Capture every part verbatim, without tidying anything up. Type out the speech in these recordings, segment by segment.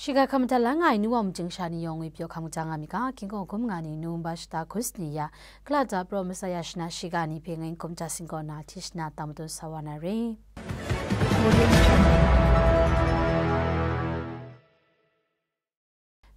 Shiga hkam hta la nga ai nu wa mung chying sha ni yawng ngwi pyaw hkam hta nga mi ga, hkying hkum nga ni Nowemba shata hkun sani ya, kalata praw masaya shana shiga ni hpe ngai n hkum hta singkaw na hti shana tang matun sa wa na re.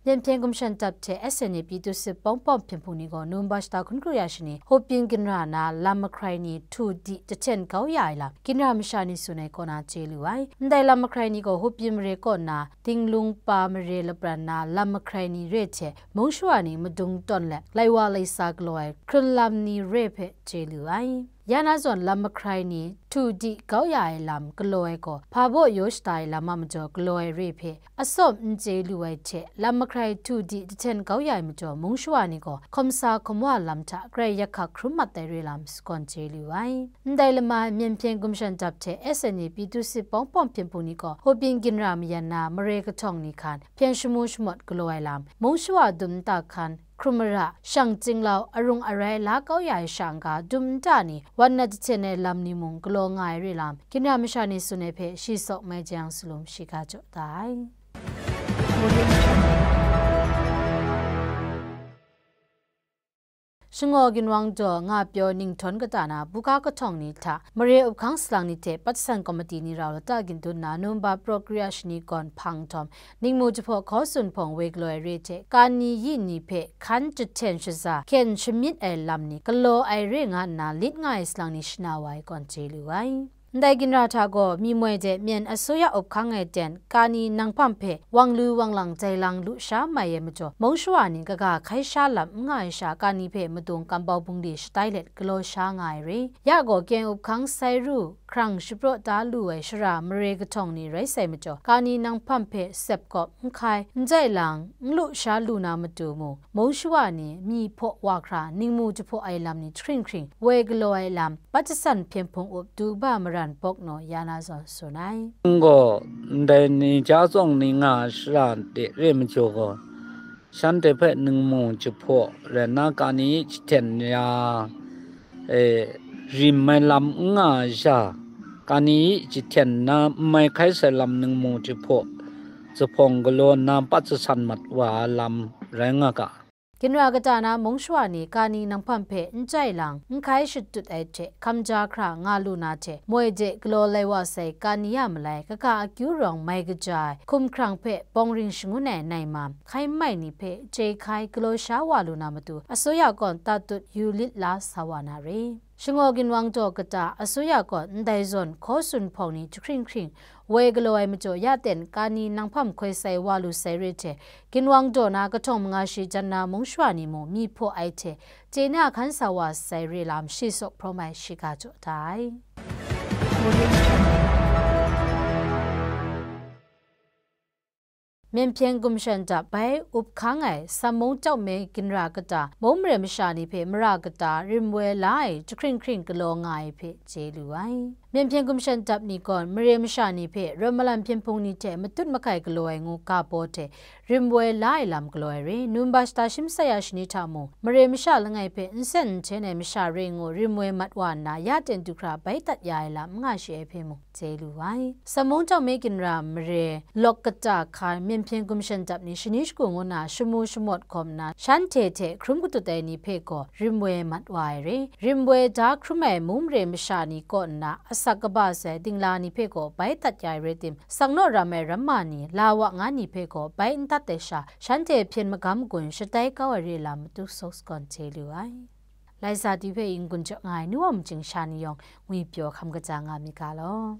Myen hpyen gumshan dap hte S N A P two C pawng pawng hpyen hpung ni gaw Nowemba shata hkun kru ya shani, Hopyin ginra na lam mahkrai ni htu di jahten kau ya ai lam, ginra masha ni tsun ai kaw na chye lu ai. Ndai lam mahkrai ni gaw Hopyin mare kaw na Dinglung pa mare lapran na lam mahkrai ni re hte mung shawa ni madung tawn let, laiwa laisa galaw ai hkrun lam ni re hpe chye lu ai. Ya na zawn lam mahkrai ni htu di kau ya ai lam galaw ai gaw, hpa baw yaw shata ai lam a majaw galaw ai re hpe atsawm n chye lu ai hte, lam mahkrai htu di jahten kau ya ai majaw mung shawa ni gaw hkawm sa hkawm wa lam hta grai yak hkak hkrum mat ai re lam sagawn chye lu ai. Ndai lama myen hpyen gumshan dap hte S N A P two C pawng pawng hpyen hpung ni gaw Hopyin ginra mayan na mare kahtawng ni hkan hpyen shamu shamawt galaw ai lam, mung shawa dum nta hkan, hkrum mara, shang chyinglau, arung arai la kau ya ai sha n-ga dum nta ni wan na jahten ai lam ni mung galaw nga ai re lam, ginra masha ni tsun ai hpe shi sawk mai jang salum shiga jaw da ai. Shangaw ginwang daw nga pyaw ninghtawng kata na buga kahtawng ni hta mare up hkang salang ni hte pat san komiti ni rau lata gindun na Nowemba praw kru ya shani gawn hpang nhtawm, ningmu jahpaw hkaw tsun hpawng woi galaw ai re hte, kani yi ni hpe hkan jahten shaza hkyen shamyit ai lam ni galaw ai re nga nna lit nga ai salang ni shana wa ai gawn chye lu ai. Ndai ginra hta gaw, mi moi de myen asuya up hkang ai ten, kani nanghpam hpe wang lu wang lang jai lang lu sha mai ai majaw, mung shawa ni kaga hkai sha lam n nga ai sha, kani hpe madung kambau bungli shatai let galaw sha nga ai re. Ya gaw, kyen up hkang sai ru, hkrang shapraw da lu ai shara mare kahtawng ni rai sai majaw, kani nanghpam hpe sep kawp n hkai, n jai lang, n lu sha lu na matu mung, mung shawa ni myi hpaw wa hkra ningmu jahpaw ai lam ni jahkring hkring, woi galaw ai lam, pat jasan hpyen hpung up du ba maran bawk naw ya na zawn tsun ai. Gaw, ndai ni ja tsawng ni nga ai shara de re majaw gaw, shanhte hpe ningmu jahpaw rai nna kani jahten ya, e, rim ai lam n nga ai sha, kani jahten na n mai hkai sai lam ningmu jahpaw, jahpawng galaw nna pat jasan mat wa ai lam rai nga ga. Ginra kata na mung shawa ni kani nanghpam hpe n jai lang, n hkai shatut ai hte, hkam ja hkra nga lu na hte, moi de galaw lai wa sai kani a malai, kaka akyu rawng mai kaja ai, hkum hkrang hpe bawng ring shangun ai nai mam, hkai mai ni hpe chye hkai galaw sha wa lu na matu, asuya kawn tatut yu lit la sa wa na re. Shangaw ginwang daw kata, asuya kawn ndai zawn hkaw tsun hpawng ni jahkring hkring, woi galaw ai majaw ya ten kani nanghpam hkoi sai wa lu sai re hte, ginwang daw na kahtawng manga shi jan na mung shawa ni mung myi hpaw ai hte, chye na hkan sa wa sai re lam shi sawk hprawm ai shiga jaw da ai. Myen hpyen gumshan dap bai up hkang ai Sammung Tau Me ginra kata mung mare masha ni hpe mara kata rim woi la ai jahkring hkring galaw nga ai hpe chye lu ai. Myen hpyen gumshan dap ni gawn mare masha ni hpe rawt malam hpyen hpung ni hte matut mahkai galaw ai ngu ga baw hte rim woi la ai lam galaw ai re. Nowemba shata shi masaya shani hta mung, mare masha langai hpe nsen nhten ai masha re ngu rim woi mat wa nna, ya ten du hkra bai dat ya ai lam n nga shi ai hpe mung, chye lu ai. Sammung Tau Me ginra mare lawk kata hkan myen hpyen gumshan dap ni shani shagu ngu na shamu shamawt hkawm nna, shanhte hte hkrum katut ai ni hpe gaw rim woi mat wa ai re. Rim woi da hkrum ai mung mare masha ni kaw nna asak kaba sai dingla ni hpe gaw bai dat ya ai rai tim, saknaw ram ai ramma ni, la wa nga ni hpe gaw bai n dat ai sha, shanhte hpyen magam gun shatai kau ai re lam matu sawk sagawn chye lu ai. Lai sa ti hpe yin gun jaw nga ai nu wa mung chying sha ni yawng ngwi pyaw hkam kaja nga mi ga law.